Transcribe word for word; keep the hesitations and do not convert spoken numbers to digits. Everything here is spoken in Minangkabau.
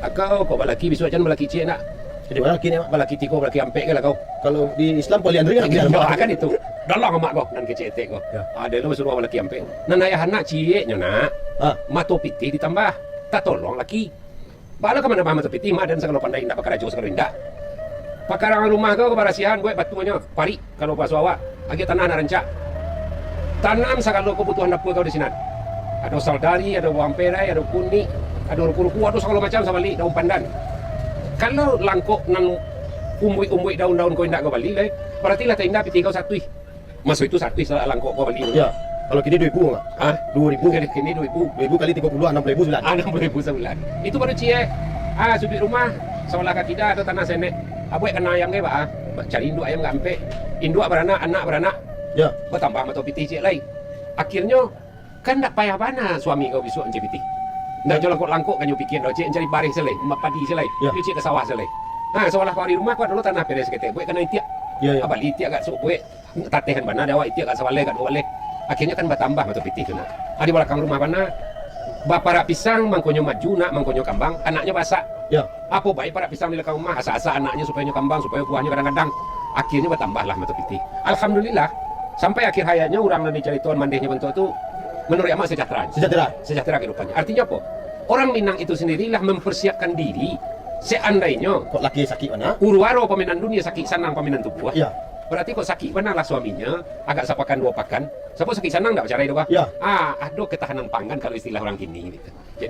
Akau kok balaki bisuak, jan balaki ciek nak. Jadi balaki ni, Mak? Balaki tigo, balaki ampek ke lah kau. Kalau di Islam poliandri kan? Yo, kan itu. Dalang amak kau, nan kecek etek kau. Ya. Ado lo basuruah balaki ampek. Nan ayah anak cieknyo nak. Ha. Mato pitih ditambah. Tatolong laki. Baa lo ka manambah mato pitih, mak dan sagalo pandai indak bakarajo sagalo indak. Pakarangan rumah kau, kabarasiahan, buek batuanyo, parik. Kalau baso awak, agiah tanah nak rancak. Tanam sagalo kabutuhan dapua kau di sinan. Ado saudari, ado bawang perai, ado kunik, ado ruku-ruku, ado sagalo macam sabali, daun pandan. Kalau langkok nan umbuik-umbuik daun-daun kau indak kau bali lai, barati lah tainda pitih kau satuih. Maso itu satuih sa-, langkok kau bali. Ya, kalau kini duo ribu, Mak. Hah? Duo ribu. Kini, kini duo ribu. Duo ribu kali tigo puluah, anam puluah ribu sabulan. Ah, anam puluah ribu sabulan. Itu baru ciek. Ah, suduik rumah, sabalah ka kida ado tanah senek. Abuek kana ayam ke, Pak? Ah? Cari induak ayam ka ampek. Induak baranak, anak baranak. Ya. Batambah mato pitih ciek lai. Akhirnyo, kan ndak payah bana suami kau bisuak mancari pitih. Ndak jo langkok-langkok kan nyo pikia, ndak, ciek mancari bareh se lai, ma-, padi se lai. Ya. Yo ciek ka sawah se lai. Ha, sabalah kau di rumah, kau ado lo tanah pereh saketek, buek kana itiak. Ya, ya. Abali itiak agak suok buek, tatehan bana dek awak, itiak agak sabaleh, agak duo baleh. Akhirnyo kan batambah mato pitih tu nak. Ha, di balakang rumah bana, baparak pisang, mangkonyo maju nak, mangkonyo kambang, anaknyo basak. Ya. Apo baik parak pisang di lakang rumah, asak-asak anaknyo supayo nyo kambang, supayo buahnyo gadang-gadang. Akhirnyo batambahlah mato pitih. Alhamdulillah, sampai akhir hayatnyo urang nan dicaritoan mandehnyo bantuak tu, manuruik amak sejahtera. Sejahtera. Sejahtera kahidupannyo. Artinyo apo? Orang Minang itu sendirilah mempersiapkan diri seandainyo kok laki sakik bana, huru-haro paminan dunia, sakik sanang paminan tubuah. Ya. Berarti kok sakik bana lah suaminyo, agak sapakan duo pakan. Sapo sakik sanang ndak bacarai doh, bah? Ya. Ah, ado ketahanan pangan kalau istilah orang kini gitu. Jadi,